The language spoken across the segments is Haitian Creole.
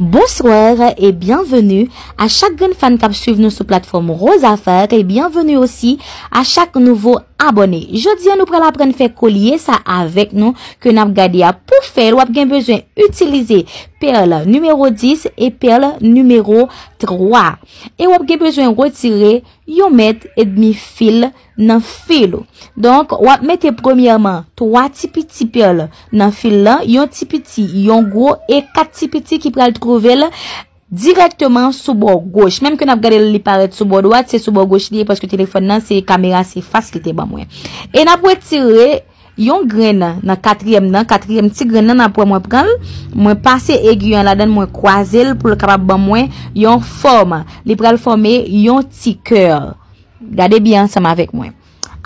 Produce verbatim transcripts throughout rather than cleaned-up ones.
Bonsoir et bienvenue à chaque grenn fan k ap swiv nou sou platfòm Rose Affaires et bienvenue aussi à chaque nouveau abonné. Jodi a nou pral aprann fè kolye sa avèk nou ke n ap gade a. Pou fè l, w ap gen bezwen itilize pèl nimewo dis e pèl nimewo twa. E w ap gen bezwen retire yon mèt edmi fil nan fil ou. Donk, w ap mete premyèman twa ti piti pèl nan fil lan, yon ti piti, yon gwo e kat ti piti ki pral twouve l dirèkteman sou bò goch. Menm ke n ap gade l, li parèt sou bò dwat, se sou bò goch li ye paske telefòn nan, se kamera, se fas li te ban mwen. E n ap retire yon grenn nan katriyèm nan, katriyèm ti grenn nan, n ap wè mwen pran l, mwen pase egiy an ladan l, mwen kwaze l pou l kapab ban mwen yon fòm. Li pral fòme yon ti kè. Gade byen ansanm avèk mwen.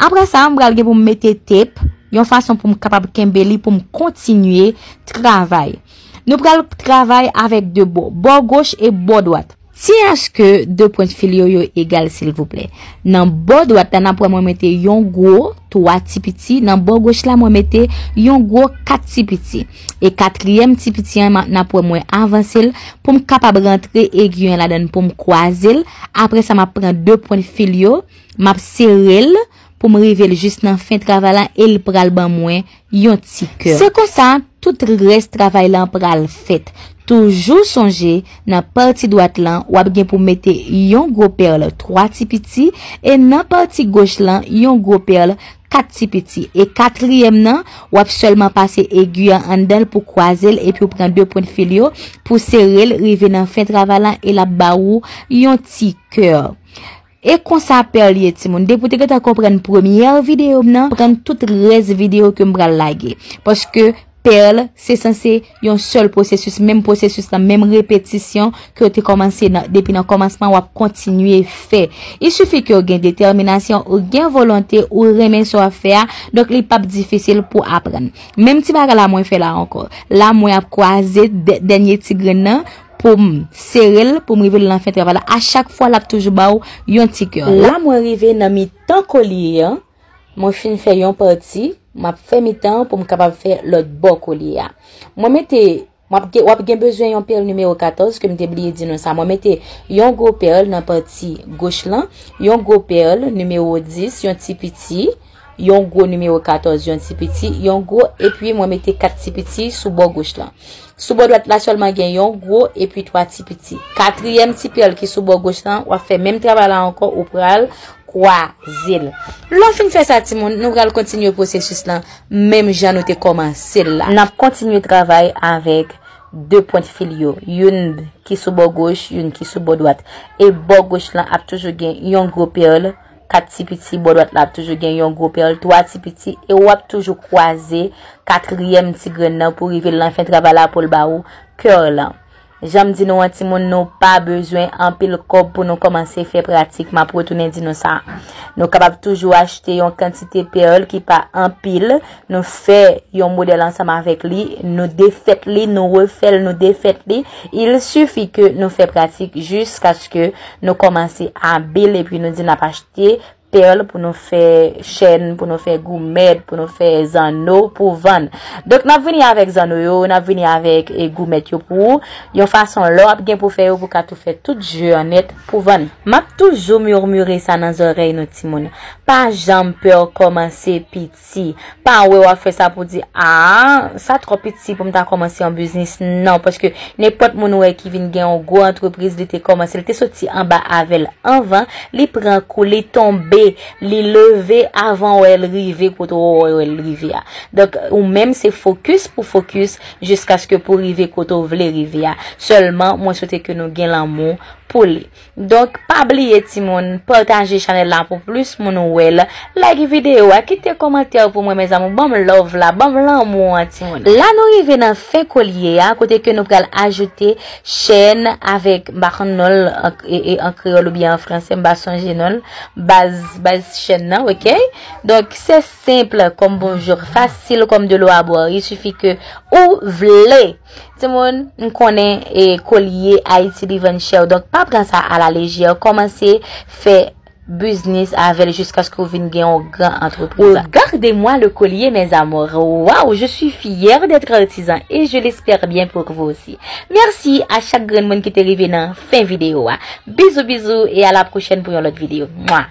Apre sa, m pral gen pou m mete tep, yon fason pou m kapab kenbe li, pou m kontinye travay. Nou pral travay avèk de bò, bò goch e bò dwat. Tyen aske de pwent fil yo, yo egal, silvouplè. Nan bò dwat la, n ap wè mwen mete yon gwo twa ti piti. Nan bò goch la, mwen mete yon gwo kat ti piti. E katriyèm ti piti an, ma- n ap wè mwen avanse l pou m kapab rantre egiy an ladan l pou m kwaze l. Apre sa, m ap pran de pwent fil yo, m ap sere l pou m rive l jis nan fen travay la e l pral ban mwen yon ti kè. Se konsa, tout rès travay lan pral fèt. Toujou sonje, nan pati dwat lan, w ap gen pou mete yon gwo pèl twa ti piti, e nan pati goch lan, yon gwo pèl kat ti piti. E katriyèm nan, w ap sèlman pase egiy an anndan l pou kwaze l, epi w pran de pwent fil yo pou sere l, rive nan fen travay lan, e l ap ba ou yon ti kè. E konsa pèl ye, timoun. Depi w te gentan konprann premyè videyo m nan, konprann tout rès videyo ke m pral lage. Paske pèl, se sanse yon sèl pwosesis, menm pwosesis lan, menm repetisyon ke w te kòmanse nan, depi nan kòmansman, w ap kontinye fè. Il sifi ke w gen detèminasyon, ou gen volonte, ou renmen sa w ap fè a, donk li p ap difisil pou aprann. Menm ti bagay la mwen fè la ankò. La mwen ap kwaze dè- dènye ti grenn nan, pou m sere l, pou m rive l nan fen travay la. A chak fwa, l ap toujou ba w yon ti kè. La, mwen rive nan mitan kolye an. Mwen fin fè yon pati, m ap fè mitan an pou m kapab fè lòt bò kolye a. Mwen mete, w ap gen, w ap gen bezwen yon pèl nimewo katòz, ke m te bliye di nou sa. Mwen mete yon gwo pèl nan pati goch lan, yon gwo pèl nimewo dis, yon ti piti, yon gwo nimewo katòz, yon ti piti, yon gwo, epi mwen mete kat ti piti sou bò goch lan. Sou bò dwat la sèlman gen yon gwo epi twa ti piti. Katriyèm ti pèl ki sou bò goch lan, w ap fè menm travay la ankò, ou pral kwaze l. Lè w fin fè sa, timoun, nou pral kontinye pwosesis lan menm jan nou te kòmanse l la. N ap kontinye travay avèk de pwent fil yo, youn ki sou bò goch, youn ki sou bò dwat. E bò goch lan ap toujou gen yon gwo pèl, kat ti piti, bò dwat la ap toujou gen yon gwo pèl, twa ti piti, e w ap toujou kwaze katriyèm ti grenn nan pou rive l nan fen travay la pou l ba ou kè lan. Jan m di nou an, timoun, nou pa bezwen anpil kòb pou nou kòmanse fè pratik. M ap retounen di nou sa. Nou kapab toujou achte yon kantite pèl ki pa anpil. Nou fè yon modèl ansanm avèk li. Nou defèt li, nou refè l, nou defèt li. Il sifi ke nou fè pratik jiskaske nou kòmanse abil epi nou di n ap achte pèl pou nou fè chèn, pou nou fè goumèt, pou nou fè zanno pou vann. Donk, n ap vini avèk zanno yo, n ap vini avèk e, goumèt yo pou ou. Yon fason, lè w ap gen pou fè yo, pou ka tou fè tout je an nèt pou vann. M ap toujou mirmire sa nan zòrèy nou, timoun. Pa janm pè kòmanse piti. Pa wè w ap fè sa pou di, a, sa twò piti pou m ta kòmanse yon biznis. Non, paske nenpòt moun ou wè ki vin gen yon gwo antrepriz, li te kòmanse, li te soti anba avè l anvan, li pran kou, li tonbe, li leve avan w wè l rive kote w wè l rive a. Donk, ou menm se fokis pou fokis jiskaske pou rive kote w vle rive a. Sèlman, mwen swete ke nou gen lanmou pou li. Donk, pa bliye, timoun, pataje chanèl la pou plis moun wè l. Like videyo a, kite kòmantè pou mwen, mezanmi. Ban m love la, ban m lanmou an, timoun. La, nou rive nan fen kolye a, kote ke nou pral ajoute chèn avèk, m pa konn non l an, e, e, an kreyòl oubyen an fransè, m pa sonje non l. Baz, baz chèn nan, oke? Donk, se senp kòm bonjou, fasil kòm dlo a bwè. Il sifi ke ou vle. Timoun, m konnen, e, kolye Ayiti li vann chè. Donk, pa pran sa a la lejè. Kòmanse fè biznis avè l jiskaske w vin gen yon gran antrepriz. Regardez-moi le collier, mes amours. Waouh, je suis fière d'être artisan et je l'espère bien pour vous aussi. Mèsi a chak grenn moun ki te rive nan fen videyo a. Bizou, bizou, e a la pwochèn pou yon lòt videyo. Mwa!